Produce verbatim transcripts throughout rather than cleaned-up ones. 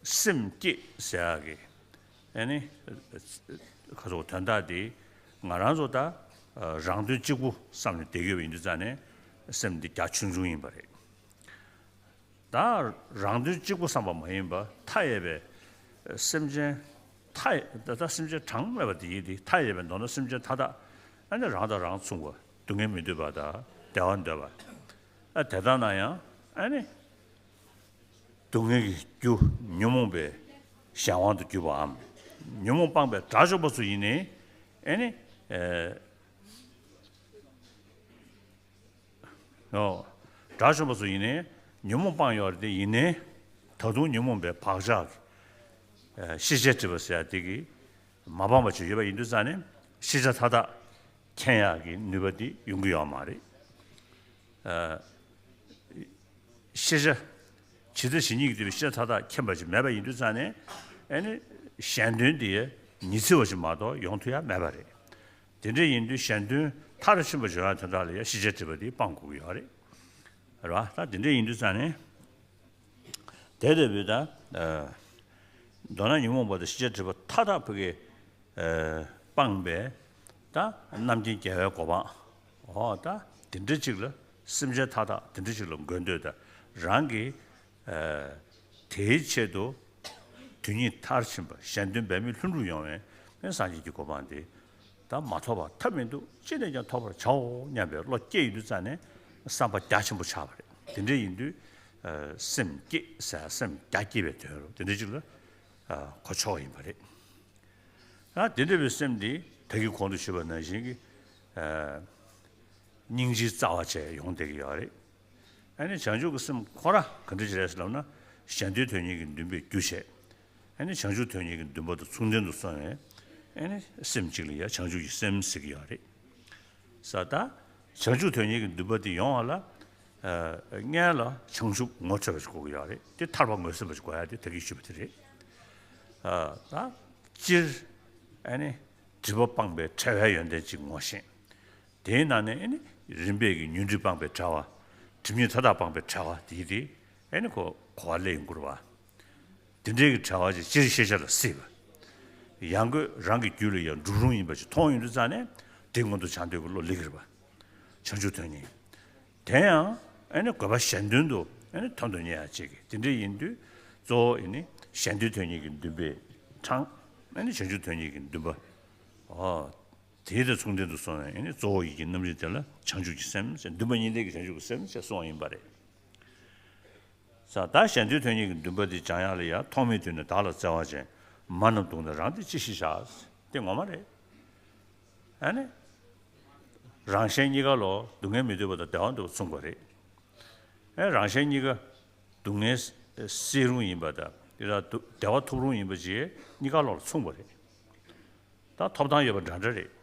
སེམས་བསྐྱེད་ཟེར་ཡག་གི་ཨ་ནི་ཁ་ཚོ་དོན་དག་དེ་ང་རང་ཚོ་ད་རང་དོན་གཅིག་པུ་བསམ་ནས་བསྡད་ཡོད་པ་ཡིན་དུས་ཙང་ནས་སེམས་འདི་རྒྱ་ཆུང་ཆུང་ཡིན་པ་རེད། ད་རང་དོན་གཅིག་པུ་བསམ་པ་མ་ཡིན་པ་མཐའ་ཡས་པའི་སེམས་ཅན་མཐའ་ཡས་ད་ལྟ་སེམས་ཅན་གྲངས་མེད་པ་དེ་ཡིན་ཏེ་མཐའ་ཡས་པའི་མདོར་ན་སེམས་ཅན་མཐའ་དག་ཨ་ནི་རང་དང་རང་མཚུངས་པ་སྡུག་བསྔལ་མི་འདོད་པ་དང་བདེ་བ་འདོད་པ་ཨ་དེ་དག་ན་ཡང་ཨ་ནི་སྡུག་བསྔལ་གྱི་རྒྱུ་ཉོན་མོངས་པའི་གཞན་དབང་དུ་གྱུར་པའམ་ཉོན་མོངས་སྤངས་པའི་དགྲ་བཅོམ་པ་ཚོ་ཡིན་ནའི་ཨ་ནི་ཨེ། ཨོ། དགྲ་བཅོམ་པ་ཚོ་ཡིན་ནའི་ཉོན་མོངས་སྤངས་ཡོད་རེད་དེ་ཡིན་ནའི་ད་དུང་ཉོན་མོངས་པའི་བག་ཆགས་ཀྱི་ཤེས་བྱའི་སྒྲིབ་པ་ཟེར་ཡ་དེ་གི་མ་སྤངས་པ་ཅིག་ཡོད་པ་ཡིན་དུས་ཙང་ནས་ཤེས་བྱ་མཐའ་དག་མཁྱེན་ཡག་གི་ནུས་པ་དེ་ཡོང་གི་ཡོད་མ་རེད། ཤེས་བྱ་ཇི་ལྟ་ཇི་སྙེད་ཀྱིས་བསྡུས་པའི་ཤེས་བྱ་མཐའ་དག་མཁྱེན་པ་ཅིག་མེད་པ་ཡིན་དུས་ཙང་ནས་ཨ་ནི་གཞན་དོན་དེ་ཉི་ཚེ་བ་ཅིག་མ་གཏོགས་ཡོང་ཐུབ་ཡ་མེད་པ་རེད། དེ་འདྲ་ཡིན་དུས་གཞན་དོན་མཐར་ཕྱིན་པ་འབྱུང་ཡ་དོན་དག་ལ་ཡང་ཤེས་བྱའི་སྒྲིབ་པ་དེ་སྤང་དགོས་ཀྱི་ཡོད་རེད། རེད་བ། ད་དེ་འདྲ་ཡིན་དུས་ཙང་ནས་དེ་ལྟ་བུའི་ད་མདོར་ན་ཉོན་མོངས་པ་དང་ཤེས་བྱའི་སྒྲིབ་པ་མཐའ་དག་ཕ་གི་སྤངས་པའི་ད་རྣམ་མཁྱེན་རྒྱལ་བའི་གོ་འཕང་འོ་ད་དེ་འདྲ་ཅིག་ལ་སེམས་ཅན་མཐའ་དག་དེ་འདྲ་ཅིག་ལ་འགོད་འདོད་ད་རང་གི་དེའི་ཆེད་དུ་དོན་གཉིས་མཐར་ཕྱིན་པ་གཞན་དོན་འབད་མེད་ལྷུན་གྲུབ་ཡོང་བའི་སངས་རྒྱས་ཀྱི་གོ་འཕང་དེ་ད་མ་ཐོབ་པར་ཐབས་མི་འདུག་ཅི་ནས་ཀྱང་ཐོབ་པར་བྱའོ་སྙམ་པའི་བློ་སྐྱེས་ཡོང་དུས་ཙང་ནས་བསམ་པ་རྒྱ་ཆེན་པོ་ཆགས་པ་རེད། དེ་འདྲ་ཡིན་དུས་སེམས་བསྐྱེད་ཟེར་སེམས་རྒྱ་བསྐྱེད་པའི་དོན་རུ་དེ་འདྲ་ཅིག་ལ་གོ་ཆོག་ཡིན་པ་རེད། ཡང་དེ་འདྲ་བའི་སེམས་འདི་ད་གིན་གོང་དུ་ཞུས་པ་ནང་བཞིན་གྱི་སྙིང་རྗེའི་རྩ་བ་བྱས་ཡོང་བསྡད་ཀྱི་ཡོད་རེད། ཨ་ནི་བྱང་ཆུབ་ཀྱི་སེམས་ཁོ་ར་ག་འདྲ་ཞིག་རེད་ཟེར་ལབ་ན་གཞན་དོན་དོན་གཉེར་གྱི་འདུན་པས་རྒྱུ་བྱས། ཨ་ནི་བྱང་ཆུབ་དོན་གཉེར་གྱི་འདུན་པ་དང་མཚུངས་ལྡན་དུ་སོང་བའི་ཨ་ནི་སེམས་གཅིག་ལ་ཡང་བྱང་ཆུབ་ཀྱི་སེམས་ཟེར་གྱི་ཡོད་རེད། ས་ད་བྱང་ཆུབ་དོན་གཉེར་གྱི་འདུན་པ་དེ་ཡོང་བ་ལ་སྔོན་ལ་བྱང་ཆུབ་ངོ་འཕྲོད་པ་ཞིག་དགོས་ཀྱི་ཡོད་རེད། དེ་ཐར་པ་ངོས་ཟིན་པ་ཞིག་དགོས་ཡ་དེ་ད་གིན་ཞུས་པ་དེ་རེད། ད་སྤྱིར་ཨ་ནི་སྒྲིབ་པ་སྤངས་པའི་བྲལ་བའི་ཡོན་ཏན་གཅིག་ངོ་ཤེས། དེའི་ནང་ནས་ཨ་ནི་རིམ་པས་ཀྱི་ཉོན་སྒྲིབ་སྤངས་པའི་བྲལ་བ། སྒྲིབ་གཉིས་མཐའ་དག་སྤངས་པའི་བྲལ་བ་དེ་དེ་ཨ་ནི་གོ་གོ་བ་ལེན་དགོས་རེད་བ། དེ་འདྲའི་གི་བྲལ་བ་ཅིག་སྤྱིར་ཤེས་བྱ་ལ་སྲིད་པ། ཡང་སྒོས་རང་གི་རྒྱུད་ལ་ཡང་འགྲུབ་རུང་ཡིན་པ་ཅིག་མཐོང་ཡོང་དུས་ཙང་ནས་དེ་མངོན་དུ་བྱང་འདོད་ཀྱི་བློ་སླེབས་ཀྱི་རེད་པ། བྱང་ཆུབ་དོན་གཉེར། དེ་ཡང་ཨ་ནི་དགོས་པ་གཞན་དོན་དུ་ཨ་ནི་དོན་དུ་གཉེར་ཡ་ཅིག་གི་དེ་འདྲ་ཡིན་དུས་གཙོ་བོ་ཨ་ནི་གཞན་དོན་དོན་གཉེར་གྱི་འདུན་པས་དྲངས། ཨ་ནི་བྱང་ཆུབ་དོན་གཉེར་གྱི་འདུན་པ། ཨོ། དེའི་དང་མཚུངས་ལྡན་དུ་སོང་བས་ཨ་ནི་གཙོ་བོ་ཡིད་ཀྱི་རྣམ་རིག་དེ་ལ་བྱང་ཆུབ་ཀྱི་སེམས་ཟེར་འདུན་པ་གཉིས་ལྡན་གྱི་བྱང་ཆུབ་ཀྱི་སེམས་ཞེས་གསུངས་པ་ཡིན་པ་རེད། ས་ད་གཞན་དོན་དོན་གཉེར་གྱི་འདུན་པ་དེ་སྦྱང་ཡག་ལ་ཡང་ཐོག་མེད་དུས་ནས་བདག་ལ་བརྩེ་བ་ཅན། མ་རྣམས་སྡུག་ན་རང་བདེ་ཅི་ཞིག་བྱ། དེ་ངོ་མ་རེད། ཨ་ནི། རང་གཞན་གཉིས་ཀ་ལོ་སྡུག་བསྔལ་མི་འདོད་པ་དང་བདེ་བ་འདོད་པ་མཚུངས་པ་རེད། ཨ་རང་གཞན་གཉིས་ཀ་སྡུག་བསྔལ་སེལ་རུང་ཡིན་པ་དང་དེ་ལ་སྡུག་བདེ་བ་ཐོབ་རུང་ཡིན་པ་བཅས་གཉིས་ཀ་ལོ་ལ་མཚུངས་པ་རེད། ད་ཐོབ་ཐང་ཡོད་པ་འདྲ་འདྲ་རེད།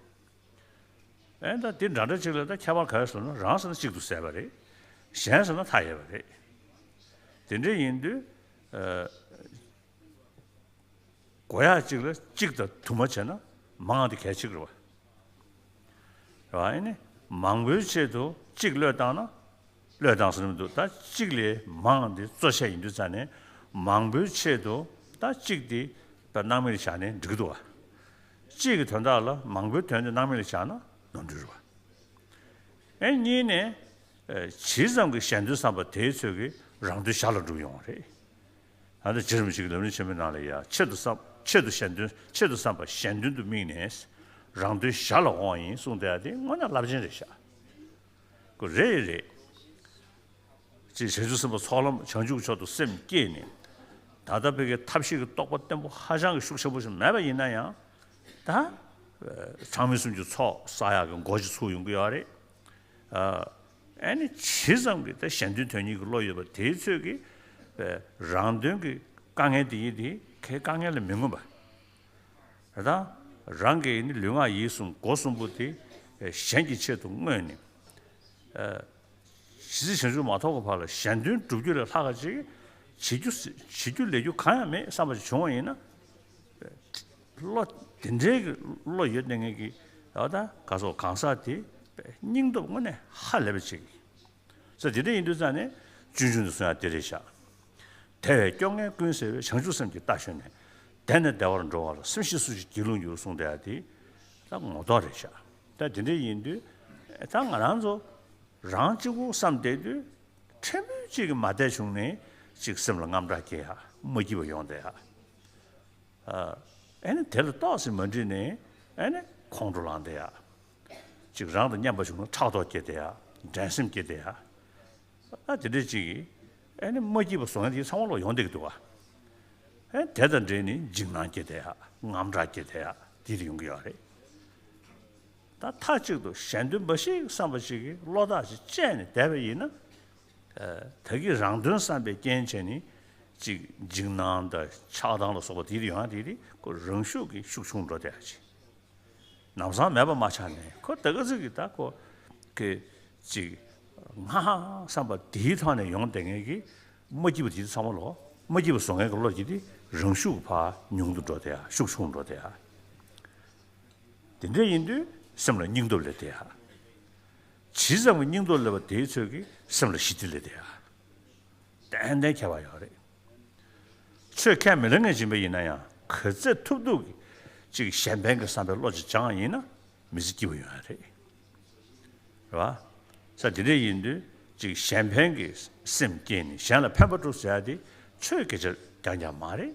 ཨེ་ད་འདི་འདྲ་འདྲ་ཅིག་ལ་ད་ཁྱད་པར་ག་རེ་ཟེར་ན་རང་ཟེར་ན་གཅིག་ཏུ་ཟད་པ་རེད། གཞན་ཟེར་ན་མཐའ་ཡས་པ་རེད། དེ་འདྲ་ཡིན་དུས་ཨ་དགོས་ཡག་གཅིག་ལ་གཅིག་དང་དུ་མ་བྱས་ན་མང་དེ་གལ་ཆེ་གི་རེད་བ། རེད་བ། ཨེ་ནི་མང་པོའི་ཆེད་དུ་གཅིག་བློས་བཏང་ན། བློས་བཏང་ཟེར་ནི་མི་འདུག་ད་གཅིག་ལས་མང་དེ་གཙོ་ཆེ་ཡིན་དུས་ཙང་ནས་མང་པོའི་ཆེད་དུ་ད་གཅིག་དེ་ད་སྣང་མེད་ལ་བཞག་ནས་འགྲིག་གི་འདུག་བ། གཅིག་གི་དོན་དག་ལ་མང་པོའི་དོན་དེ་སྣང་མེད་ལ་བཞག་ན་ནོར་འཁྲུལ་རེད་བ། ཨེ་གཉིས་ནས་ཇི་ཙམ་གྱི་གཞན་དོན་བསམ་པ་དེའི་ཚོད་ཀྱིས་རང་དོན་ཞར་ལ་འགྲུབ་ཡོང་བ་རེད། ཨ་ནི་རྗེ་རིན་པོ་ཆེ་གི་ལམ་རིམ་ཆེན་མོའི་ནང་ལ་ཡང་ཆེད་དུ་བསམ་ཆེད་དུ་གཞན་དོན་ཆེད་དུ་བསམ་པ་གཞན་དོན་དུ་དམིགས་ནས་རང་དོན་ཞར་ལ་འོང་བ་ཡིན་གསུངས་བསྡད་ཡ་དེ་དངོས་གནས་རླབས་ཆེན་རེད་ཤག་ཁོ་རེད་རེད། ཅེས་བྱང་ཆུབ་སེམས་དཔའ་ཚོགས་ལམ་བྱང་ཆུབ་མཆོག་ཏུ་སེམས་བསྐྱེད་ནས་ད་ལྟ་བོད་ཀྱི་ཐབས་ཤེས་ཀྱི་རྟོགས་པ་བརྟན་པོ་ཧ་ཅང་གི་ཤུགས་ཆེན་པོ་ཞིག་མེད་པ་ཡིན་ན་ཡང་ད་གྲངས་མེད་གསུམ་གྱི་ཚོགས་བསགས་ཡག་གི་སྒོ་ཞིག་ཚུགས་ཡོང་གི་ཡོད་རེད། ཨ་ནི་ཇི་ཙམ་གྱི་ད་གཞན་དོན་དོན་གཉེར་གྱི་བློ་ཡོད་པ་དེའི་ཚོད་ཀྱིས་རང་དོན་གྱི་དཀའ་ངལ་དེ་ཡིན་དེ་ཁའི་དཀའ་ངལ་ལ་མི་མངོན་པ། ད་རང་གི་ནི་ལུས་ངག་ཡིད་གསུམ་སྒོ་གསུམ་པོ་དེ་གཞན་གྱི་ཆེད་དུ་བསྔོས་ནས་ཇི་སྲིད་བྱང་ཆུབ་མ་ཐོབ་ཀྱི་བར་ལ་གཞན་དོན་བསྒྲུབ་རྒྱུ་ལས་ལྷག་ག་ཅིག་བྱེད་རྒྱུ་བྱེད་རྒྱུ་ལས་རྒྱུ་གང་ཡང་མེད་བསམ་པ་ཞིག་བྱུང་བ་ཡིན་ན། བློ་དེ་འདྲའི་གི་བློ་ཡོད་བསྡད་མཁན་གྱི་ཨ་ད་ག་སོགས་གང་ཟག་དེ་སྙིང་སྟོབས་དངོས་གནས་ཧ་ལས་པ་ཅིག་ས་དེ་འདྲ་ཡིན་དུས་ཙང་ནས་ཆུང་ཆུང་དུ་སོང་ཡ་དེ་རེད་ཤག་དེ་བས་སྐྱོ་ངལ་ཀུན་སེལ་བའི། བྱང་ཆུབ་སེམས་ཀྱི་རྟ་ཞོན་ནས། བདེ་ནས་བདེ་བར་འགྲོ་བ་ལ། སེམས་ཤེས་སུ་ཞིག་སྒྱིད་ལུག་འགྱུར། གསུངས་བསྡད་ཡ་དེ་ད་ངོ་ཐོག་རེད་ཤག་ད་དེ་འདྲ་ཡིན་དུས་ད་ང་རང་ཚོ་རང་གཅིག་པུ་བསམ་བསྡད་དུས་ཕྲན་བུ་གཅིག་གིས་མ་བསྡད་བྱུང་ནས་གཅིག་སེམས་ལ་དངངས་སྐྲག་སྐྱེ་ཡ། མ་སྐྱིད་པ་ཡོང་བསྡད་ཡ། ཨ་ཨེ་ནི་དེ་ལ་ཏོག་ཙམ་མ་འདྲིས་ནས་ཨེ་ནི་ཁོང་ཁྲོ་ལངས་བསྡད་ཡ། གཅིག་རང་དང་མཉམ་པ་བྱུང་ན་ཕྲག་དོག་སྐྱེ་བསྡད་ཡ། འགྲན་སེམས་སྐྱེ་བསྡད་ཡ། ཨ་དེ་འདྲ་གཅིག་གིས་ཨེ་ནི་མ་སྐྱིད་པ་བཟོ་མཁན་དེ་ཚང་མ་ལོག་ཡོང་བསྡད་ཀྱི་འདུག་ག་ཨེ་དེ་དང་འབྲེལ་ནས་འཇིགས་སྣང་སྐྱེ་བསྡད་ཡ། དངངས་སྐྲག་སྐྱེ་བསྡད་ཡ། དེ་དེ་ཡོང་གི་ཡོད་རེད། ད་མཐའ་གཅིག་ཏུ་གཞན་དོན་འབའ་ཞིག་བསམ་པ་ཞིག་གིས་བློ་ཐག་ཅིག་བཅད་ནས་བསྡད་པ་ཡིན་ན། ད་གིན་རང་དོན་བསམ་པའི་རྐྱེན་བྱས་ནས་ཅིག་འཇིགས་སྣང་དང་ཆགས་སྡང་ལ་སོགས་པ་དེ་དེ་ཡོང་ཡ་དེ་དེ་ཁོ་རང་ཤུགས་ཀྱིས་ཤུགས་ཆུང་འགྲོ་བསྡད་ཡ་ཅིག་ལམ་སང་མེད་པ་མ་ཆགས་ནས་ཁོ་ད་ག་ཚོད་ཀྱི་ད་ཁོ་གི་ཅིག་ང་བསམ་པ་དེའི་ཐོག་ནས་ཡོང་བསྡད་མཁན་གྱི་མ་སྐྱིད་པ་དེ་ཚང་མ་ལོག་མ་སྐྱིད་པ་བཟོ་མཁན་གྱི་བློ་སྐྱེད་དེ་རང་ཤུགས་ཕར་ཉུང་དུ་འགྲོ་བསྡད་ཡ། ཤུགས་ཆུང་འགྲོ་བསྡད་ཡ། དེ་འདྲ་ཡིན་དུས་སེམས་ལ་སྙིང་སྟོབས་སླེབས་བསྡད་ཡ། ཇི་ཙམ་གྱི་སྙིང་སྟོབས་སླེབས་པ་དེའི་ཚོད་ཀྱིས་སེམས་ལ་ཞི་བདེ་སླེབས་བསྡད་ཡ། ཏན་ཏན་ཁྱད་པར་ཡོད་རེད། ཆོས་ཁས་མི་ལེན་མཁན་ཡིན་པ་ཡིན་ན་ཡང་ག་ཚད་ཐུབ་ཐུབ་ཀྱིས་ཅིག་གཞན་ཕན་གྱི་བསམ་པའི་བློ་ཅིག་སྦྱངས་ཡིན་ན་མི་ཚེ་སྐྱིད་པོ་ཡོང་ཡ་རེད། རེད་བ། ས་དེ་འདྲ་ཡིན་དུས་ཅིག་གཞན་ཕན་གྱི་སེམས་བསྐྱེད་ནས་གཞན་ལ་ཕན་པ་སྒྲུབ་ཟེར་ཡ་དེ་ཆོས་སྐད་ཆ་རྐྱང་རྐྱང་མ་རེད།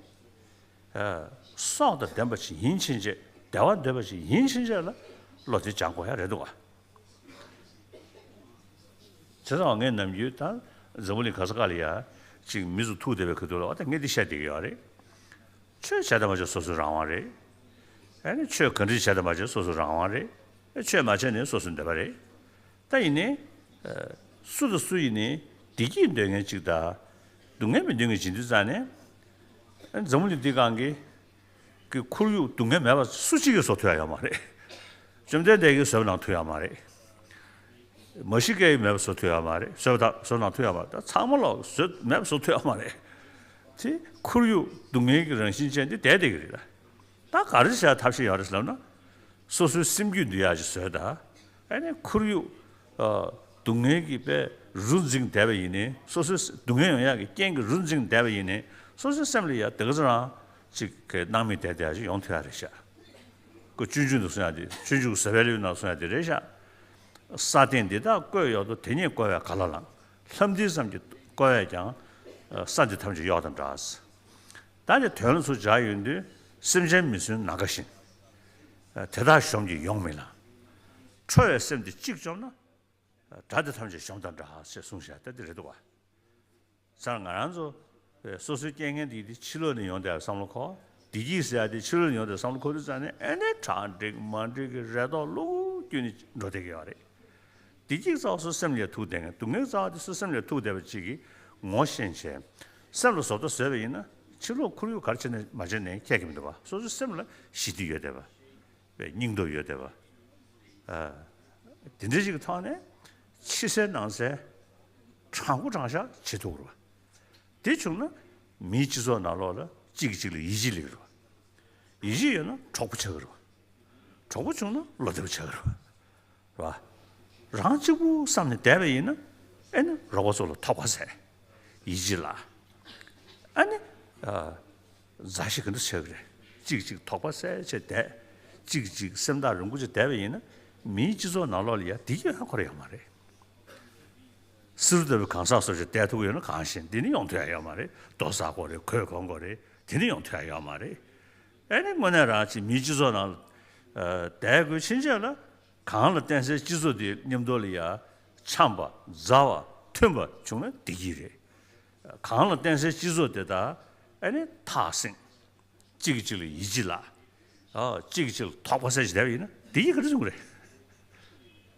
ཨ། སྲོག་དང་ལྡན་པ་ཞིག་ཡིན་ཕྱིན་ཆད། བདེ་བ་འདོད་པ་ཞིག་ཡིན་ཕྱིན་ཆད་ལ་བློ་དེ་སྦྱང་དགོས་ཡ་རེད་འདུག་བ། བྱས་ཙང་ངས་ནམ་རྒྱུན་ད་འཛམ་བུ་གླིང་ག་ས་ག་ལ་ཡ་ཅིག་མི་ཚོ་ཐུག་བསྡད་པའི་ཁ་ཐུག་ལ་འོ་ད་ངས་འདི་བཤད་བསྡད་ཀྱི་ཡོད་རེད། ཆོས་བྱས་དང་མ་བྱས་སོ་སོའི་རང་དབང་རེད། ཨ་ནི་ཆོས་ག་འདྲ་བྱས་དང་མ་བྱས་སོ་སོའི་རང་དབང་རེད། ཆོས་མ་བྱས་ནས་སོ་སོའི་འདོད་པ་རེད། ད་ཡིན་ནའི། ཨ། སུ་དང་སུ་ཡིན་ནའི་བདེ་སྐྱིད་འདོད་མཁན་གཅིག་དང་། སྡུག་བསྔལ་མི་འདོད་མཁན་ཅིག་ཡིན་དུས་ཙང་ནས། ཨ་ནི་འཛམ་བུ་གླིང་འདི་སྒང་གི་གི་ཁོར་ཡུག་སྡུག་བསྔལ་མེད་པ་སུ་གཅིག་གིས་བཟོ་ཐུབ་ཡ་ཡོད་མ་རེད། བཅོམ་ལྡན་འདས་ཀྱིས་བཟོས་པ་ནང་ཐུབ་ཡ་མ་རེད། མ་ཤི་ཀའི་མེད་པ་བཟོ་ཐུབ་ཡ་མ་རེད། བཟོས་པ་དག་བཟོ་ནང་ཐུབ་ཡ་མ་རེད། ད་ཚང་མ་ལོག་བཟོས་མེད་པ་བཟོ་ཐུབ་ཡ་མ་རེད། དེ་ཁོར་ཡུག་སྡུག་བསྔལ་གྱི་རང་བཞིན་ཅན་དེ་བསྡད་བསྡད་ཀྱི་རེད་ད། ད་ག་རེ་བྱས་ཐབས་ཤེས་ཡོད་རེད་ལབ་ན། སོ་སོའི་སེམས་རྒྱུད་འདུལ་ཡག་ཅིག་བཟོས་ད། ཨ་ནི་ཁོར་ཡུག་ཨ། སྡུག་བསྔལ་གྱི་དཔེ་རུ་འཛིངས་བསྡད་པ་ཡིན་ནའི་སོ་སོའི་སྡུག་བསྔལ་ཡོང་ཡག་གི་རྐྱེན་གྱི་རུ་འཛིངས་བསྡད་པ་ཡིན་ནའི་སོ་སོའི་སེམས་ལ་ཡ་དེ་ག་ཚོད་རང་ཅིག་གི་སྣང་མེད་བསྡད་བསྡད་ཡག་ཅིག་ཡོང་ཐུབ་ཡག་རེད་ཤག་ཁོ་སྤྱོད་འཇུག་ཏུ་གསུང་ཡག་དེ་སྤྱོད་འཇུག་ཟབ་པའི་ལེའུ་ནང་གསུང་ཡག་དེ་རེད་ཤག་ས་སྟེང་འདི་དག་བཀོད་ཡོད་དོ། དེ་ཉིད་བཀོལ་བས་ག་ལ་ལང་། ལྷ་འདི་ཙམ་གྱིས་བཀོལ་བས་ཀྱང་། ས་འདི་ཐམས་ཅད་གཡོགས་དང་འདྲ། ད་ནི་དོན་ལ་ཚུར་སྦྱར་ཡོང་དུས་སེམས་ཅན་མི་སྲུན་ནམ་མཁའ་བཞིན། དེ་དག་གཞོམ་གྱིས་ཡོང་མི་ལང་། ཁྲོ་བའི་སེམས་འདི་གཅིག་བཅོམ་ན། དགྲ་འདི་ཐམས་ཅད་གཞོམ་དང་འདྲ་ཞེས་གསུངས་བཞག་ད་འདི་རེད་འདུག་བ། ས་ང་རང་ཚོ་སོ་སོའི་རྐྱེན་ངན་འདི་འདི་ཕྱི་ལོགས་ནས་ཡོང་བསྡད་པའི་བསམ་བློ་འཁོར། བདེ་སྐྱིད་ཟེར་ཡ་དེ་ཕྱི་ལོགས་ནས་ཡོང་བསྡད་བསམ་བློ་འཁོར་དུས་ཙང་ནས་ཨེ་ནས་གྲ་འགྲིག་མ་འགྲིག་གི་རེ་དོགས་ལུག་རྒྱུ་ནས་འགྲོ་བསྡད་ཀྱི་ཡོད་རེད། བདེ་སྐྱིད་རྩ་བ་སོ་སེམས་ལས་ཐུག་བསྡད་མཁན། སྡུག་བསྔལ་རྩ་བ་དེ་སོ་སེམས་ལས་ཐུག་བསྡད་པ་ཅིག་གིས་ངོ་ཤེས་བྱས། སེམས་ལ་བཟོ་ལྟ་བཟོས་པ་ཡིན་ན་ཕྱི་ལོགས་ཁོར་ཡུག་ག་རེ་བྱས་ནས་མ་བྱས་ནས་ཁྱད་ཀྱི་མི་འདུག་བ། སོ་སོའི་སེམས་ལ་ཞི་བདེ་ཡོད་བསྡད་པ། སྙིང་སྟོབས་ཡོད་བསྡད་པ། ཨ། དེ་འདྲ་ཞིག་གི་ཐོག་ནས་ཕྱི་གསལ་ནང་གསལ་དྲང་པོ་དྲང་བཞག་བྱེད་ཐུབ་དགོས་པ། དེ་བྱུང་ན་མིའི་སྤྱི་ཚོགས་ནང་ལོགས་ལ་གཅིག་གིས་གཅིག་ལ་ཡིད་ཆེས་སླེབས་ཀྱི་རེད་བ། ཡིད་ཆེས་ཡོད་ན་གྲོགས་པོ་ཆགས་ཀྱི་རེད་བ། གྲོགས་པོ་བྱུང་ན་བློ་བདེ་པོ་ཆགས་ཀྱི་རེད་བ། རེད་བ། རང་གཅིག་པུ་བསམ་ནས་བསྡད་པ་ཡིན་ན་ཨེ་ནི་རོགས་པ་ཚོ་ལ་དོགས་པ་ཟ། ཡིད་ཆེས་ལ། ཨ་ནི། ཨ། མཛའ་བཤེས་ག་འདྲ་བྱེད་ཀྱི་རེད། གཅིག་གཅིག་དོགས་པ་ཟ་བྱས་བསྡད། གཅིག་གཅིག་སེམས་ཐག་རིང་པོ་བྱས་བསྡད་པ་ཡིན་ན་མིའི་སྤྱི་ཚོགས་ནང་ལོགས་ལ་ཡ་བདེ་སྐྱིད་ཧ་གོ་ར་ཡོད་མ་རེད། བསེ་རུ་ལྟ་བུའི་གང་ཟག་སོ་སོས་བསྡད་ཐུབ་ཀྱི་ཡོད་ན་གང་ཞིག་འདི་ནི་ཡོང་ཐུབ་ཡ་ཡོད་མ་རེད། རྡོ་ཟ་དགོས་རེད། གོས་གོན་དགོས་རེད། དེ་ནི་ཡོང་ཐུབ་ཡ་ཡོད་མ་རེད། ཨེ་ནི་དངོས་གནས་རང་ཅིག་མིའི་སྤྱི་ཚོགས་ནང་ལ་བསྡད་དགོས་ཕྱིན་ཆད་ལ་གང་ལ་བརྟེན་སའི་སྤྱི་ཚོགས་དེ་མཉམ་དུ་ལ་ཡ་འཆམ་པ་མཛའ་བ་མཐུན་པ་བྱུང་ན་བདེ་སྐྱིད་རེད། གང་ལ་བརྟེན་སའི་སྤྱི་ཚོགས་དེ་དག་ཨེ་ནི་ཐག་སྲིང་། གཅིག་གིས་གཅིག་ལ་ཡིད་ཆེས་ལ། ཨ། གཅིག་གིས་གཅིག་ལ་དོགས་པ་ཟ་བྱས་བསྡད་པ་ཡིན་ན་བདེ་སྐྱིད་ག་རེ་བྱུང་གི་རེད།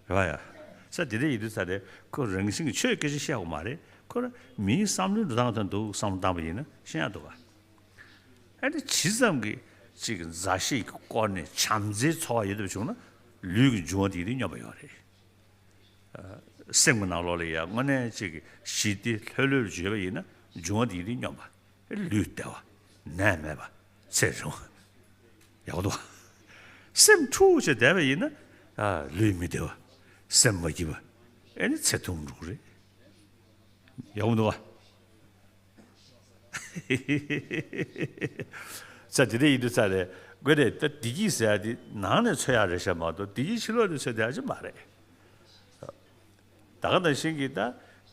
རེད་བ་ཡ། ས་དེ་འདྲ་ཡིན་དུས་ས་དེ་ཁོ་རང་བཞིན་གྱི་ཆོས་སྐད་ཆ་བཤད་དགོས་མ་རེད། ཁོ་རང་མིའི་བསམ་བློའི་འགྲོ་སྟངས་དང་འདུག་བསམ་བློ་བཏང་པ་ཡིན་ན་ཤེས་ཡག་འདུག་ག་ཨ་ནི་ཇི་ཙམ་གྱིས་གཅིག་མཛའ་བཤེས་ཀྱི་སྐོར་ནས་བྱམས་བརྩེའི་ཚོར་བ་ཡོད་ཐུབ་བྱུང་ན་ལུས་ཀྱི་འབྱུང་བ་དེ་ཡིན་དུས་སྙོམས་པ་ཡོད་རེད། སེམས་ཀྱི་ནང་ལོགས་ལ་ཡ་དངོས་གནས་ཅིག་ཞི་བདེ་ལྷོད་ལྷོད་བྱོས་པ་ཡིན་ན་འབྱུང་བ་འདི་ཡིན་དུས་སྙོམས་པ། ལུས་བདེ་བ། ནད་མེད་པ། ཚེ་རིང་བ། ཡག་པོ་འདུག་སེམས་འཁྲུག་བྱས་བསྡད་པ་ཡིན་ན། ཨ། ལུས་མི་བདེ་བ། སེམས་མ་སྐྱིད་པ། ཨེ་ནི་ཚེ་ཐུང་འགྲོ་གི་རེད། ཡག་པོ་འདུག་བ། ས་དེ་འདྲ་ཡིན་དུས་ཙང་ནས་དངོས་གནས་ད་བདེ་སྐྱིད་ཟེར་ཡ་དེ་ནང་ནས་འཚོལ་ཡ་རེད་ཤག་མ་གཏོགས་བདེ་སྐྱིད་ཕྱི་ལོགས་ནས་འཚོལ་བསྡད་ཡ་ཅིག་མ་རེད། ད་ག་ནང་བཞིན་གྱི་ད་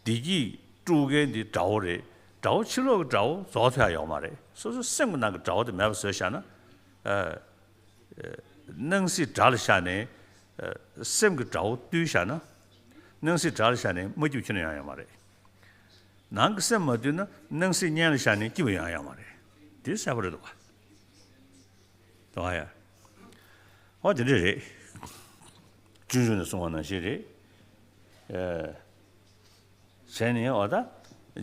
བདེ་སྐྱིད་དཀྲུག་མཁན་འདི་དགྲ་བོ་རེད། དགྲ་བོ་ཕྱི་ལོགས་ཀྱི་དགྲ་བོ་རྫོགས་ཐུབ་ཡ་ཡོད་མ་རེད། སོ་སོའི་སེམས་ཀྱི་ནང་གི་དགྲ་བོ་དེ་མེད་པ་བཟོས་བཞག་ན། ཨ། སྣང་སྲིད་དགྲ་ལ་བཞག་ནས། ཨ། སེམས་ཀྱི་དགྲ་བོ་བཏུལ་བཞག་ན། སྣང་སྲིད་དགྲ་ལ་བཞག་ནས་མ་སྐྱིད་པ་ཁྱོན་ནས་ཡོང་ཡ་མ་རེད། ནང་གི་སེམས་མ་བཏུལ་ན་སྣང་སྲིད་གཉེན་ལ་བཞག་ནས་སྐྱིད་པ་ཡོང་ཡ་ཡོད་མ་རེད། དེ་གསལ་པོ་རེད་འདུག་ག། དོ་ཡ། ཨོ་དེ་འདྲ་རེད། སྤྱོད་འཇུག་ནས་གསུངས་པ་ནང་བཞིན་རེད། ཨ། བྱས་ནས་ཨོ་ད།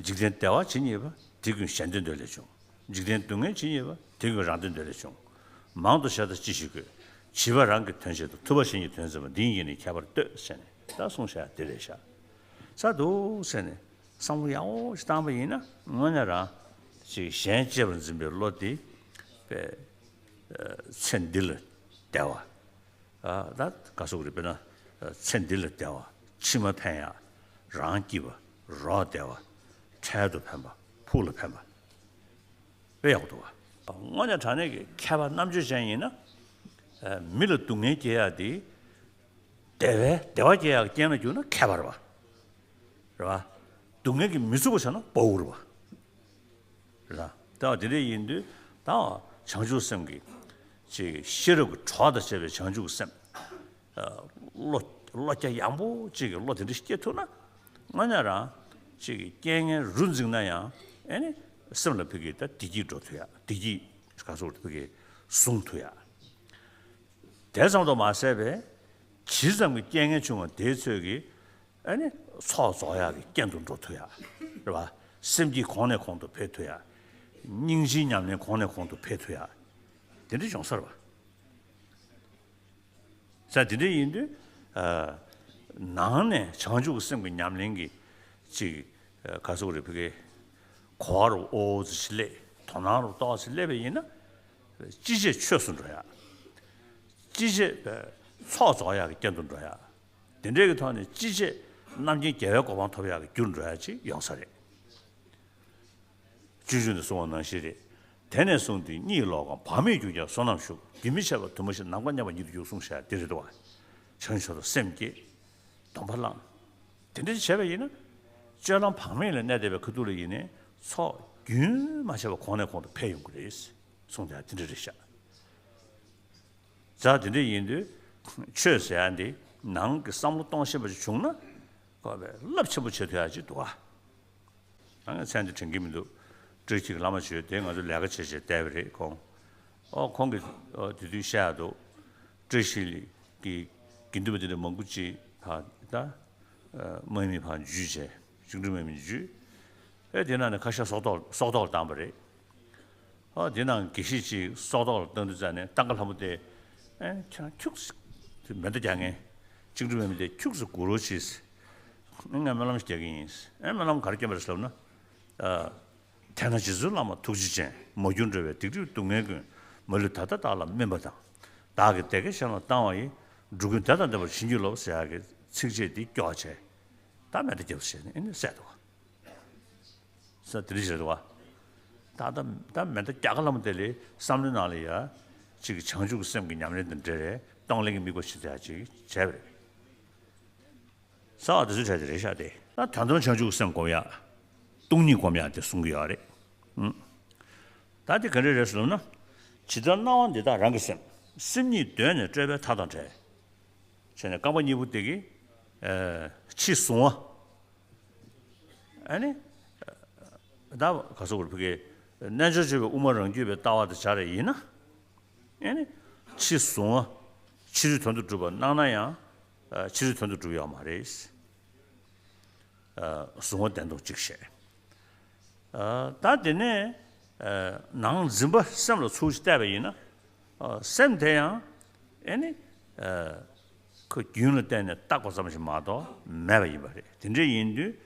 འཇིག་རྟེན་བདེ་བ་ཇི་སྙེད་པ། དེ་ཀུན་གཞན་དོན་འདོད་ལས་བྱུང་། འཇིག་རྟེན་སྡུག་བསྔལ་ཇི་སྙེད་པ། དེ་ཀུན་རང་དོན་འདོད་ལས་བྱུང་། མང་དུ་བཤད་ད་ཅི་ཞིག་དགོས། བྱིས་པ་རང་གི་དོན་བྱེད་དོ། ཐུབ་པ་གཞན་གྱི་དོན་འཛིན་པ། འདི་ཡིས་ནི་ཁྱད་པར་ལྟོས། ཟེར་ནས་ད་གསུངས་བཞག་དེ་རེད་ཤག། ས་འདུག་ཟེར་ནས་བསམ་བློ་ཡག་པོ་ཞིག་བཏང་པ་ཡིན་ན་དངོས་གནས་རང་ཅིག་གཞན་གཅེས་པར་འཛིན་པའི་བློ་དེ་པས། ཚེ་འདི་ལ་བདེ་བ། ཨ། ད་ག་སོགས་རེད། དཔེར་ན་ཚེ་འདི་ལ་བདེ་བ། ཕྱི་མ་ཕན་ཡག། རང་སྐྱིད་པ། རོགས་བདེ་བ། འཕྲལ་དུ་ཕན་པ། ཕུགས་ལ་ཕན་པ། དཔེ་ཡག་པོ་འདུག་བ། དངོས་གནས་དྲང་གནས་ཀྱི་མཁས་པ་རྣམ་དཔྱོད་ཅན་ཡིན་ན། ཨ། མི་ལ་སྡུག་བསྔལ་སྐྱེལ་ཡག་དེ། བདེ་བའི་བདེ་བ་སྐྱེལ་ཡག་གི་རྐྱེན་ལ་གྱུར་ན་མཁས་པ་རེད་བ། རེད་བ། སྡུག་བསྔལ་གྱིས་མི་ཚུགས་པ་བྱས་ན་དཔའ་བོ་རེད་བ། རེད་ད། ད་དེ་འདྲ་ཡིན་དུས་ད་བྱང་ཆུབ་སེམས་ཀྱི་ཅིག་ཤེས་རབ་ཀྱི་གྲོགས་དང་བཅས་པའི་བྱང་ཆུབ་སེམས། ཨ། བློ་བློ་རྒྱ་ཡངས་པོ་ཅིག་གི་བློ་དེ་འདྲ་སྐྱེ་ཐུབ་ན། དངོས་གནས་རང་ཅིག་གི་རྐྱེན་ངན་རུ་འཛིང་ན་ཡང་ཨེ་ནི་སེམས་ལ་ཕ་གི་ད་བདེ་སྐྱིད་འགྲོ་ཐུབ་ཡ། བདེ་སྐྱིད་ག་ཚོད་ཕ་གི་བཟུང་ཐུབ་ཡ། དེ་ཙམ་དུ་མ་ཟད་པའི་ཇི་ཙམ་གྱི་རྐྱེན་ངན་བྱུང་བ་དེའི་ཚོད་ཀྱིས་ཨ་ནི་ཚོགས་རྫོགས་ཡག་གི་རྐྱེན་དུ་འགྲོ་ཐུབ་ཡ། རེད་བ། སེམས་བསྐྱིད་གོང་ནས་གོང་དུ་འཕེལ་ཐུབ་ཡ། སྙིང་རྗེའི་ཉམས་ལེན་གོང་ནས་གོང་དུ་འཕེལ་ཐུབ་ཡ། དེ་འདྲ་བྱུང་ས་རེད་བ། ས་དེ་འདྲ་ཡིན་དུས། ཨ། ནང་ནས་བྱང་ཆུབ་ཀྱི་སེམས་ཀྱི་ཉམས་ལེན་གྱི་ཅིག་ཨ། ག་ཚོད་རེད་ཕ་གི། གོ་བ་རུ་ཨོ་ཙི་ཞིག་སླེབས། དོ་སྣང་རུ་ཏོག་ཙི་སླེབས་པ་ཡིན་ན། ཅི་བྱས་ཆོས་སུ་འགྲོ་ཡ། ཅི་བྱས་ཚོགས་རྫོགས་ཡག་གི་རྐྱེན་དུ་འགྲོ་ཡ། དེ་འདྲའི་གི་ཐོག་ནས་ཅི་བྱས་རྣམ་མཁྱེན་རྒྱལ་བའི་གོ་འཕང་ཐོབ་ཡག་གི་རྒྱུར་འགྲོ་ཡ་ཅིག་ཡོང་ས་རེད། སྤྱོད་འཇུག་ནས་གསུངས་པ་ནང་བཞིན་རེད། དེ་ནས་བཟུང་སྟེ་གཉིད་ལོག་གམ། བག་མེད་རྒྱུ་ཀྱང་བསོད་ནམས་ཞུགས། རྒྱུན་མི་འཆད་པར་དུ་མ་ཞིག་ནམ་མཁའ་མཉམ་པ་ཉིད་དུ་འགྱུར་གསུངས་བཞག་དེ་རེད་དོ། བྱང་ཆུབ་ཏུ་སེམས་བསྐྱེད། སྡོམ་པ་བླངས། དེ་འདྲ་བྱས་པ་ཡིན་ན། སྤྱོད་ལམ་བག་མེད་ལ་གནས་བསྡད་པའི་ཁ་ཐུག་ལ་ཡིན་ནའི་ཚོགས་རྒྱུན་མ་ཆད་པར་གོང་ནས་གོང་དུ་འཕེལ་ཡོང་གི་རེད། གསུངས་དེ་དེ་འདྲ་རེད་ཤག། ཛ་དེ་འདྲ་ཡིན་དུས། ཆོས་ཟེར་ཡ་འདི་ནང་གི་བསམ་བློ་གཏོང་ཤེས་པ་ཞིག་བྱུང་ན། ཁོ་པའི་རླབས་ཆེན་པོ་བྱེད་ཐུབ་ཡ་ཅིག་འདུག་ཨ། ང་མཚན་འདི་དྲན་གྱི་མི་འདུག། བཀྲ་ཤིས་ཀྱི་བླ་མ་བྱོས་དེ་ང་ཚོ་ལས་ཀ་བྱེད་བྱེད་བསྡད་པ་རེད་ཁོང་། ཨོ་ཁོང་གིས་ཨོ་དེ་དུས་བཤད་ཡ་འདུག། བཀྲ་ཤིས་ཀྱི་དགེ་འདུན་པ་དེ་འདྲ་མང་པོ་ཅིག་ད་ད་དམག་མི་ཕར་འཇུས་བྱས། བཅིངས་འགྲོལ་དམག་མི་འཇུས། ཨེ་དེ་ནང་ནས་ཁ་ཤས་སྲོག་ཐོག་སྲོག་ཐོག་ལ་བཏང་པ་རེད། ཨོ་དེ་ནང་དགེ་བཤེས་ཅིག་སྲོག་ཐོག་ལ་བཏང་དུས་ཙ་ནས་ཏང་ཀ་ལྷ་མོ་དེ། ཨེ་ཁྱོད་ཁྱུག་ཙམ་མེ་མདའ་རྒྱག་མཁན། བཅིངས་འགྲོལ་དམག་མི་དེ་ཁྱུག་ཙམ་སྒུག་རོགས་གྱིས། ཨེ་ང་སྨོན་ལམ་ཞིག་རྒྱག་གི་ཡིན། ཨེ་སྨོན་ལམ་ག་རེ་སྐྱོན་པ་རེད་ཟེར་ལབ་ན། ཨ། དེས་ན་རྗེ་བཙུན་བླ་མ་ཐུགས་རྗེ་ཅན། མ་གྱུར་འགྲོ་བའི་སྡིག་སྒྲིབ་སྡུག་བསྔལ་ཀུན། མ་ལུས་ད་ལྟ་བདག་ལ་སྨིན་པ་དང་། བདག་གིས་བདེ་དགེ་གཞན་ལ་བཏང་བ་ཡིས། འགྲོ་ཀུན་བདེ་དང་ལྡན་པར་བྱིན་གྱིས་རློབས། ཟེར་ཡག་གི་ཚིགས་བཅད་འདི་སྐྱོར་བྱས། ད་མེ་མདའ་རྒྱབ་བྱས་ནས་ཨེ་ནས་བསད་འདུག། ས་དེ་འདྲ་བྱས་འདུག་བ། ད་ད་ད་མེ་མདའ་རྒྱག་ག་ལ་མོ་དེ་ལས་བསམ་བློའི་ནང་ལ་ཡ། གཅིག་གི་བྱང་ཆུབ་ཀྱི་སེམས་ཀྱི་ཉམས་ལེན་དང་འབྲེལ་བའི་གཏོང་ལེན་གྱི་དམིགས་པ་ཞིག་དེ་ཡ་གཅིག་བྱས་པ་རེད། ས་བ་དེ་ཚོའི་གྲས་དེ་རེད་ཤག་སྟེ། ད་དོན་དམ་བྱང་ཆུབ་སེམས་སྒོམ་ཡག། སྟོང་ཉིད་སྒོམ་ཡག་དེ་གསུང་གི་ཡོད་རེད། ཨང་། ད་དེ་ག་འདྲ་རེད་ཟེར་ལབ་ན། ཇི་ལྟར་སྣང་བ་འདི་དག་རང་གི་སེམས། སེམས་ཉིད་གདོད་ནས་སྤྲོས་པའི་མཐའ་དང་བྲལ། བྱས་ནས་རྐང་པ་གཉིས་པོ་དེ་གི། ཨ། ཕྱི་གཟུང་བ། ཨ་ནི། ད་ག་སོགས་པར་ཕ་གི་རྣལ་འབྱོར་སྤྱོད་པའི་དབུ་མ་རང་རྒྱུད་པའི་ལྟ་བ་དེ་སྦྱར་རེ་ཡིན་ན། ཨེ་ནི། ཕྱིས་གཟུང་བ། ཕྱི་རོལ་དོན་དུ་གྲུབ་པ་སྣང་ན་ཡང་། ཨ། ཕྱི་རོལ་དོན་དུ་གྲུབ་ཡོད་མ་རེད། ཨ། གཟུང་བ་བདེན་སྟོང་གཅིག་བཤད། ཨ། ད་དེ་ནས། ཨ། ནང་འཛིན་པ་སེམས་ལ་ཚུར་ཞིག་བལྟས་པ་ཡིན་ན། ཨ། སེམས་དེ་ཡང་། ཨེ་ནི། ཨ། ཁོ་རྒྱུན་ལ་བརྟེན་ནས་བཏགས་པ་ཙམ་ཞིག་མ་གཏོགས་མེད་པ་ཡིན་པ་རེད། དེ་འདྲ་ཡིན་དུས།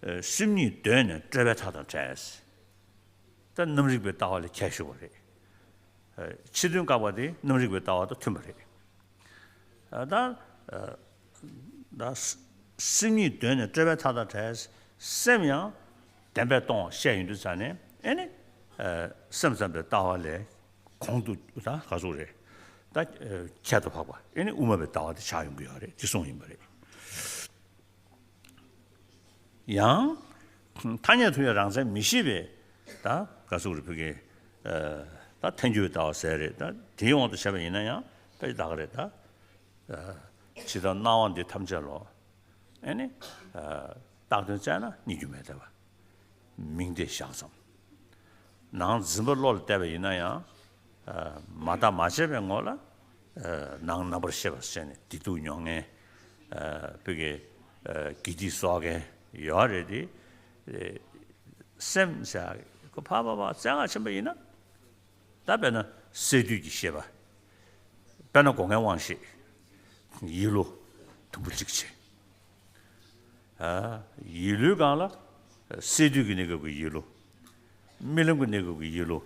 ཨ། སེམས་ཉིད་གདོད་ནས་སྤྲོས་པའི་མཐའ་དང་བྲལ། ད་རྣམ་རིག་པའི་ལྟ་བ་ལས་ཁྱད་ཞུགས་པ་རེད། ཨ། ཕྱི་དོན་བཀག་པ་དེ་རྣམ་རིག་པའི་ལྟ་བ་དང་མཐུན་པ་རེད། ཨ། ད། ཨ། ད་སེམས་ཉིད་གདོད་ནས་སྤྲོས་པའི་མཐའ་དང་བྲལ། སེམས་ཡང་བདེན་པས་སྟོང་བ་བཤད་ཡོང་དུས་ཙ་ནས་ཨེ་ནི། སེམས་ཙམ་པའི་ལྟ་བ་ལས་གོང་དུ་ད་ག་ཚོད་རེད། ད་ཁྱད་དུ་འཕགས་པ་ཨེ་ནི་དབུ་མ་པའི་ལྟ་བ་དེ་ཆགས་ཡོང་གི་ཡོད་རེད། དེ་གསུངས་ཡིན་པ་རེད། ཡང་ཐ་སྙད་ཐུག་ཡང་རང་མཚན་མི་ཤེས་པའི་ད་ག་ཚོད་རེད། ཕ་གི་ད་ཐལ་འགྱུར་བའི་ལྟ་བ་ཟེར་རེད། ད་དེའི་དབང་དུ་བྱས་པ་ཡིན་ན་ཡང་དཔེ་ད་ག་རེད། ད་ཇི་ལྟར་སྣང་བ་འདི་ཐམས་ཅད་ལོ། ཨེ་ནི། བཏགས་དོན་བཙལ་ན་རྙེད་རྒྱུ་མེད་བསྡད་པ། མིང་དེ་བཞག་ཙམ། ནང་འཛིན་པ་བློ་ལ་གཏད་པ་ཡིན་ན་ཡང་། མ་བརྟགས་མ་དཔྱད་པའི་ངོ་ལ། ནང་རྣམ་པར་ཤེས་པ་ཟེར་ནས་བདེ་སྡུག་མྱོང་མཁན། བོད་ཀྱི་དགེ་སྡིག་གསོག་མཁན་ཡོད་རེད་དེ། སེམས་ཟེར་ཁོ་ཕར་ཕར་ཕར་བཙལ་ག་ཕྱིན་པ་ཡིན་ན། ད་དཔེར་ན་སས་བསྡུས་ཀྱི་ཤེས་པ། དཔེར་ན་སྒོ་ལྔའི་དབང་ཤེས། ཡིད་བློ། དུམ་བུ་གཅིག་བྱས། ཡིད་བློའི་སྒང་ལ་སས་བསྡུས་ཀྱི་གནས་སྐབས་ཀྱི་ཡིད་བློ། རྨི་ལམ་གྱི་གནས་སྐབས་ཀྱི་ཡིད་བློ།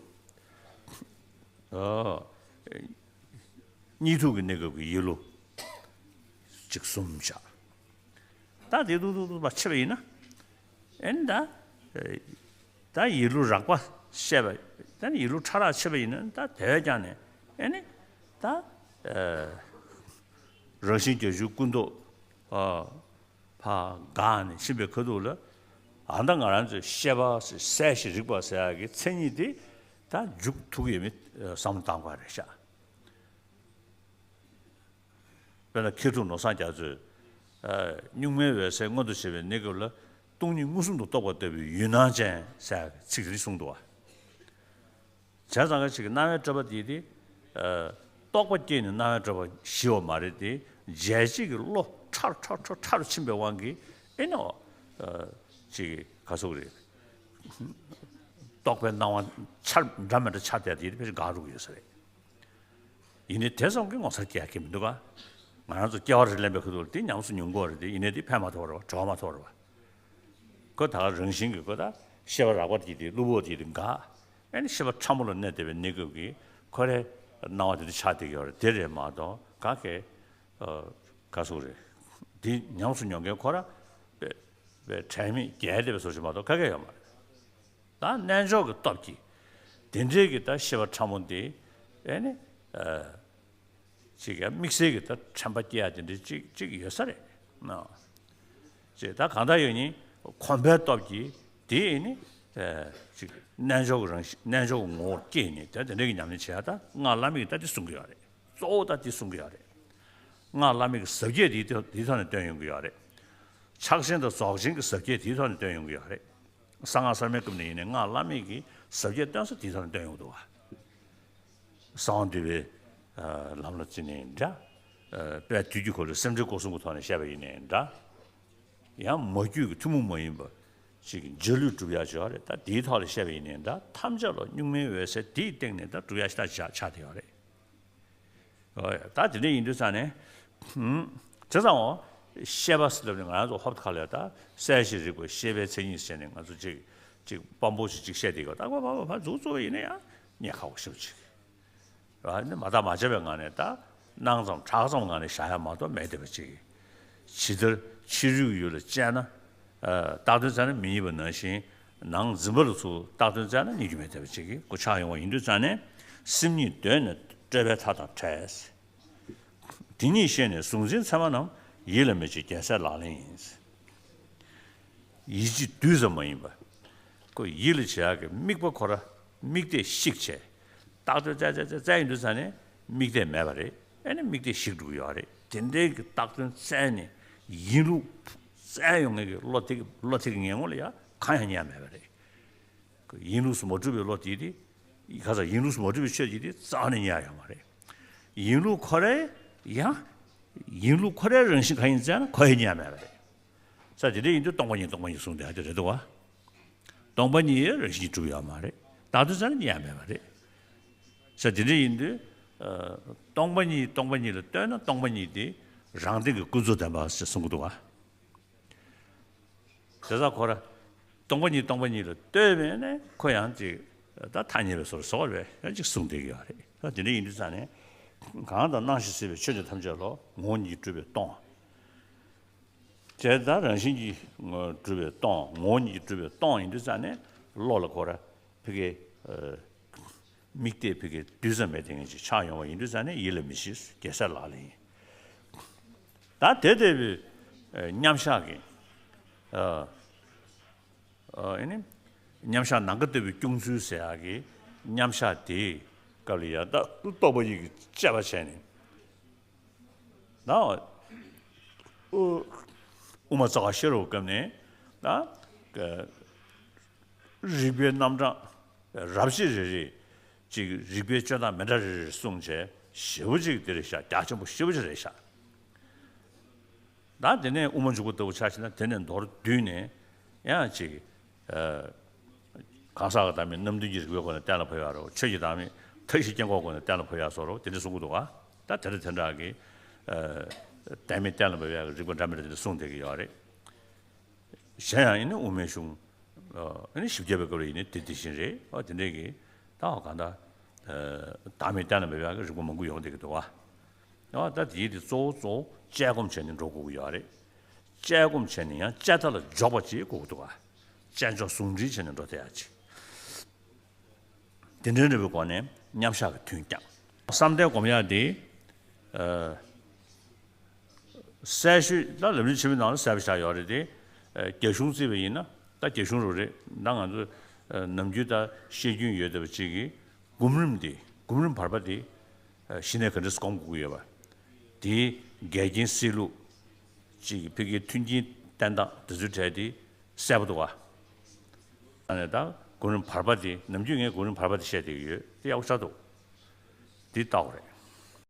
གཉིད་འཐུག་གི་གནས་སྐབས་ཀྱི་ཡིད་བློ། གཅིག་གསུམ་བཞག་ད་དེ་ཏུ་ཏུ་ཏུ་བ་ཕྱེ་བ་ཡིན་ན། ཨེ་ནི་ད། ད་ཡིད་བློ་རགས་པ་བཤད་པ། ད་ནི་ཡིད་བློ་ཕྲ་རགས་ཕྱེ་བ་ཡིན་ན་ད་དེ་བས་ཀྱང་ནས་ཨེ་ནི། ད། རང་བཞིན་བརྒྱད་ཅུའི་ཀུན་རྟོག་ཕར་འགགས་ནས་ཕྱིན་པའི་ཁ་ཐུག་ལ། ཨ་ད་ང་རང་ཚོའི་ཤེས་པ་ཟེར་གསལ་ཞིང་རིག་པ་ཟེར་ཡག་གི་མཚན་ཉིད་དེ་ད་འཇུག་ཐུབ་ཀྱི་ཡོད་མེད་བསམ་བློ་བཏང་དགོས་རེད་ཤག་དཔེར་ན་མཁས་གྲུབ་ནོར་བཟང་རྒྱ་མཚོས། གཉུག་མའི་འོད་གསལ་མངོན་དུ་བྱེད་པའི་གནས་སྐབས་ལ། སྟོང་ཉིད་མངོན་སུམ་དུ་རྟོགས་པ་ལྟ་བུའི་ཡུལ་སྣང་ཅན་ཟེར་ཚིག་དེ་གསུངས་འདུག་བ། བྱས་ཙང་ཀ་ཅིག་གི་སྣང་བའི་སྤྲོས་པ་དེ་དེ། རྟོག་པ་སྐྱེས་ནས་སྣང་བའི་སྤྲོས་པ་ཞི་བ་མ་རེད་དེ། རྒྱལ་བྱེད་ཀྱི་བློ་ཕྲ་ཕྲ་ཕྲ་ཕྲ་རུ་ཕྱིན་པའི་དབང་གིས་ཨེ་ནོ། ཅིག་ག་ཟེར་དགོས་རེད། རྟོག་པའི་སྣང་བ་འཆར་འདྲ་མི་འདྲ་འཆར་བསྡད་དེ་དེ་ཕལ་ཆེར་འགག་འགྲོ་གི་ཡོད་ས་རེད། ཡིན་ནའི་དེ་ཙམ་གྱིས་ངོ་མཚར་སྐྱེ་ཡ་གི་མི་འདུག་ག་ང་རང་ཚོ་སྐྱེ་བ་རེ་ལེན་པའི་ཁ་ཐུག་ལ་དེ་ཉམས་སུ་མྱོང་དགོས་རེད་དེ། ཡིན་ནའི་དེ་ཕན་མ་ཐོགས་རེད་བ། གྲོགས་མ་ཐོགས་རེད་བ། ཁོ་ད་ག་རང་བཞིན་གྱིས་ཁོ་ད་ཤེས་པ་རགས་པ་དེ་དེ་གློ་བུར་དེ་དེ་འགག་ཨེ་ནི་ཤེས་པ་ཕྲ་མོ་ལ་གནས་བསྡད་པའི་གནས་སྐབས་ཀྱི་ཁོ་རའི་སྣང་བ་དེ་དེ་ཆགས་བསྡད་ཀྱི་ཡོད་རེད། དེ་རེད་མ་གཏོགས་ག་གེ་ག་ཟེར་དགོས་རེད། དེ་ཉམས་སུ་མྱོང་མཁན་ཁོ་ར་དཔེ་དཔེ་དྲན་མེད་རྒྱལ་བསྡད་པའི་བཟོ་ཞིག་མ་གཏོགས་ག་གེ་ཡོད་མ་རེད། ད་རྣལ་འབྱོར་གྱི་སྟོབས་ཀྱིས་དེ་འདྲའི་གི་ད་ཤེས་པ་ཕྲ་མོ་འདི་ཨེ་ནི་ཅིག་ཡང་དམིགས་བསལ་གྱི་ད་དྲན་པ་སྐྱེ་ཡ་དེ་འདྲའི་ཅིག་ཅིག་ཡོད་ས་རེད་ན། ཅིག་ད་གང་ལྟར་ཡོད་ནི་གོམས་པའི་སྟོབས་ཀྱིས་དེ་ཨེ་ནི་ཅིག་རྣལ་འབྱོར་གྱི་རང་བཞིན་རྣལ་འབྱོར་གྱི་ངོ་བོར་སྐྱེས་ནས་ད་དེ་འདྲའི་གི་ཉམས་ལེན་བྱེད་ཡ། ད་སྔགས་བླ་མེད་ཀྱི་ད་དེ་གསུང་གི་ཡོད་རེད། གཙོ་བོ་ད་དེ་གསུང་གི་ཡོད་རེད། སྔགས་བླ་མེད་ཀྱི་ཟབ་རྒྱས་དེའི་ཐོག་དེའི་ཐོག་ནས་སྟོན་ཡོང་གི་ཡོད་རེད། ཕྱག་ཆེན་དང་རྫོགས་ཆེན་གྱི་ཟབ་རྒྱས་དེའི་ཐོག་ནས་སྟོན་ཡོང་གི་ཡོད་རེད། གསང་སྔགས་གསར་མའི་སྐབས་ནས་ཡིན་ནའི་སྔགས་བླ་མེད་ཀྱི་ཟབ་རྒྱས་སྟོན་ས་དེའི་ཐོག་ནས་སྟོན་ཡོང་གི་འདུག་བ། གསང་བ་འདུས་པའི་ལམ་ལ་བརྩིས་ནའི་འདྲ། དཔལ་དུས་ཀྱི་འཁོར་ལོའི་སེམས་འགྲེལ་སྐོར་གསུམ་གྱི་ཐོག་ནས་བཤད་པ་ཡིན་ནའི་འདྲ། ཡང་མ་རྒྱུད་ཀྱི་ཐུན་མོང་མ་ཡིན་པ་ཅིག་གི་འཇའ་ལུས་སྒྲུབ་ཡག་ཅིག་ཡོད་རེད། ད་དེའི་ཐོག་ལ་བཤད་པ་ཡིན་ནའི་འདྲ། ཐམས་ཅད་ལ་གཉུག་མའི་འོད་གསལ་དེའི་སྟེང་ནས་ད་སྒྲུབ་ཡག་ཞིག་ད་ཆགས་ཆགས་བསྡད་ཡོད་རེད། ཨོ་ཡ། ད་དེ་འདྲ་ཡིན་དུས་ཙང་ནས། ཧུམ། བྱས་ཙང་འོ། ཤེས་པ་ཟེར་ལབ་ནས་ང་རང་ཚོ་ཧོབ་ཁ་ལ་ད་གསལ་ཞིང་རིག་པའི་ཤེས་པའི་མཚན་ཉིད་ཟེར་ནས་ང་ཚོ་ཅིག་ཅིག་དཔང་པོ་ཞིག་ཅིག་བཤད་དེ་ག་ད་ག་བ་བ་བ་འཛུགས་བཙུགས་པ་ཡིན་ན་ཡང་རྙེད་ཁག་པོ་ཞེ་པོ་ཅིག་ར་ནི་མ་བརྟགས་མ་དཔྱད་པའི་ངང་ནས་ད་སྣང་ཙམ་གྲགས་ཙམ་ངང་ནས་བཞག་ཡ་མ་གཏོགས་མེད་བསྡད་པ་ཅིག་ཇི་ལྟར་ཕྱི་རོལ་གྱི་ཡུལ་ལ་དཔྱད་ན། ཨ། བཏགས་དོན་བཙལ་ན་མི་རྙེད་པ་ནང་བཞིན། ནང་འཛིན་པ་ལ་ཚུར་བཏགས་དོན་བཙལ་ན་རྙེད་རྒྱུ་མེད་བསྡད་པ་ཅིག་གི་སྐུ་ཆགས་ཡོང་བ་ཡིན་དུས་ཙང་ནས། སེམས་ཉིད་གདོད་ནས་སྤྲོས་པའི་མཐའ་དང་བྲལ། དེ་ཉིད་ཤེས་ནས་གཟུང་འཛིན་མཚན་མ་རྣམས། ཡིད་ལ་མི་བྱེད་རྒྱལ་སྲས་ལག་ལེན་ཡིན། ཡིད་ཀྱི་རྡུལ་ཙམ་མ་ཡིན་པ། ཁོ་ཡིད་ལ་བྱེད་ཡག་གི་དམིགས་པ་ཁོ་ར་དམིགས་གཏད་བཤིག་བྱས། བཏགས་དོན་བཙལ་བཙལ་བཙལ་བཙལ་ཡོང་དུས་ཙང་ནས་དམིགས་གཏད་མེད་པ་རེད། ཨ་ནི་དམིགས་གཏད་བཤིག་འགྲོ་གི་ཡོད་རེད། དེ་འདྲའི་གི་བཏགས་དོན་བཙལ་ནས་ཡིན་ལུགས་བཙལ་ཡོང་མཁན་གྱི་བློ་དེ་གི་བློ་དེ་གི་ངན་ངོ་ལ་ཡང་གང་ཡང་རྙེད་ཡ་མེད་པ་རེད། ཡིན་ལུགས་སུ་མ་གྲུབ་པའི་བློ་དེ་དེ། ག་ས་ཡིན་ལུགས་སུ་མ་གྲུབ་པའི་ཆོས་དེ་དེ་རྩ་བ་ནས་རྙེད་ཡ་ཡོད་མ་རེད། ཡིན་ལུགས་ཁོ་རའི་ཡང་། ཡིན་ལུགས་ཁོ་རའི་རང་བཞིན་གང་ཡིན་བཙལ་ན་ཁོ་ཡང་རྙེད་ཡ་མེད་པ་རེད། ས་དེ་འདྲ་ཡིན་དུས་སྟོང་པ་ཉིད་སྟོང་པ་ཉིད་གསུངས་བསྡད་ཡ་དེ་རེད་འདུག་བ། སྟོང་པ་ཉིད་རང་བཞིན་གྱིས་གྲུབ་ཡོད་མ་རེད། བཏགས་དོན་བཙལ་ན་རྙེད་ཡ་མེད་པ་རེད། ས་དེ་འདྲ་ཡིན་དུས། ཨ། སྟོང་པ་ཉིད་སྟོང་པ་ཉིད་ལ་ལྟོས་ན་སྟོང་པ་ཉིད་དེ་རང་སྟེང་གི་ཀུན་རྫོབ་བདེན་པ་ཞེས་གསུང་གི་འདུག་བ། དེ་ཙང་ཁོ་ར་སྟོང་པ་ཉིད་སྟོང་པ་ཉིད་ལ་ལྟོས་པས་ནས་ཁོ་ཡང་ཅིག་ད་ཐ་སྙད་པའི་བཟོ་འདྲ་བཟོ་བར་ཡང་ཅིག་གསུངས་བསྡད་ཀྱི་ཡོད་རེད། ད་དེ་འདྲ་ཡིན་དུས་ཙང་ནས་གང་དང་སྣང་ཞིང་སྲིད་པའི་ཆོས་ཀྱང་ཐམས་ཅད་ལོ། ངོ་བོ་ཉིད་ཀྱིས་གྲུབ་པས་སྟོང་། དེ་ལྟར་རང་བཞིན་གྱིས་གྲུབ་པས་སྟོང་། ངོ་བོ་ཉིད་ཀྱིས་གྲུབ་པས་སྟོང་ཡིན་དུས་ཙང་ནས་བློ་ལ་ཁོ་ར་ཕ་གི་ དམིགས་གཏད་ཕ་གིའི་རྡུལ་ཙམ་མེད་དེ་ངེས་ཅིག་ཆགས་ཡོང་བ་ཡིན་དུས་ཙང་ནས་ཡིད་ལ་མི་བྱེད། རྒྱལ་སྲས་ལག་ལེན་ཡིན། ད་དེ་ལྟ་བུའི་མཉམ་བཞག་གི་ཨ་ནི་མཉམ་བཞག་ནམ་མཁའ་ལྟ་བུའི་སྐྱོང་ཚུལ་ཟེར་ཡག་གི་མཉམ་བཞག་དེའི་སྐབས་ལ་ཡང་ད་རྟོག་པ་ཡིས་དཔྱད་པ་བྱས་ནས། ད་དབུ་མ་རྩ་བ་ཤེས་རབ་སྐབས་ནས་ད་རིག་པའི་རྣམ་གྲངས་རབ་བྱེད་རེ་རེ་ཅིག་རིག་པའི་སྤྱོད་སྟངས་མི་འདྲ་རེ་རེ་གསུངས་བྱས་ཞེ་པོ་ཅིག་དེ་རེད་ཤག་རྒྱ་ཆེན་པོ་ཞེ་པོ་ཅིག་རེད་ཤག་ད་དེ་ནས་དབུ་མ་འཇུག་པ་ལྟ་བུ་ཆ་བཞག་ན་དེ་ནས་མདོར་བསྡུས་ནས་ཡང་ཅིག་གང་ཟག་གི་བདག་མེད་རྣམ་བདུན་གྱི་རིགས་པའི་སྒོ་ནས་གཏན་ལ་ཕབ་ཡག་རེད། ཆོས་ཀྱི་བདག་མེད་མཐའ་བཞིའི་དཀྱིལ་འཁོར་སྒོ་ནས་གཏན་ལ་ཕབ་ཡག་སོགས་རེད། དེ་འདྲ་གསུང་གི་འདུག་ག་ད་དེ་འདྲ་དེ་འདྲ་གི་བདག་མེད་གཏན་ལ་ཕབ་ཡག་གི་རིགས་པ་འདྲ་མི་འདྲ་དེ་འདྲ་གསུངས་བསྡད་ཀྱི་ཡོད་རེད། གཞན་ཡང་ཡིན་ན་དབུ་མའི་གཞུང་ཨ་ནི་བཞི་བརྒྱ་པའི་སྐབས་ལ་ཡིན་ན་དེ་དེ་བཞིན་རེད། ཨ་དེ་འདྲའི་གི་ད་གང་ལྟར་བདག་མེད་གཏན་ལ་ཕབ་ཡག་གི་རིགས་པ་མང་པོ་ཡོང་བསྡད་ཀྱི་འདུག་ག་ཨ་ད་དེའི་དེ་གཙོ་བོ་གཙོ་བོ་དཔྱད་སྒོམ་བྱས་ནས་འགྲོ་དགོས་ཀྱི་ཡོད་རེད། དཔྱད་སྒོམ་བྱས་ནས་ཡང་དཔྱད་མཐའ་ལ་འཇོག་པ་ཅིག་དགོས་ཀྱི་འདུག་ག་དཔྱད་འཇོག་ཟུང་འབྲེལ་བྱས་ནས་འགྲོ་བསྡད་ཡག་ཅིག་དེ་འདྲའི་འདྲ་བའི་སྒོ་ནས་མཉམ་བཞག་གི་དོན་བསྐྱངས། བསམ་གཏན་སྒོམ་ཡག་དེ་ཨ་གསལ་ཤོས་ད་ལམ་རིམ་ཆེན་མོའི་ནང་ལ་གསལ་པོ་ཆགས་ཡོད་རེད་དེ། ཨ་རྒྱ་གཞུང་བརྩིས་པ་ཡིན་ན་ད་རྒྱ་གཞུང་རུ་རེད། ད་ང་ཚོ་ཨ་ནམ་རྒྱུན་ད་བཤད་རྒྱུན་ཡོད་བསྡད་པ་གཅིག་གིས་སྒོམ་རིམ་དེ་སྒོམ་རིམ་བར་པ་དེ་ཨ་གཞི་ནས་ག་འདྲས་སྒོམ་དགོས་ཀྱི་ཡོད་པ། དེའི་འགལ་རྐྱེན་སེལ་ལུགས་གཅིག་གིས་ཕ་གིའི་མཐུན་རྐྱེན་བསྟེན་སྟངས་དེ་ཚོའི་གྲས་དེ་གསལ་པོ་འདུག་ག་ཨ་ནི་ད་སྒོམ་རིམ་བར་པ་དེ་ནམ་རྒྱུན་ངས་སྒོམ་རིམ་བར་པ་དེ་བཤད་བསྡད་ཀྱི་ཡོད། དེ་ཡག་པོ་ཆགས་འདུག་དེ་ལྟ་བ་རེད།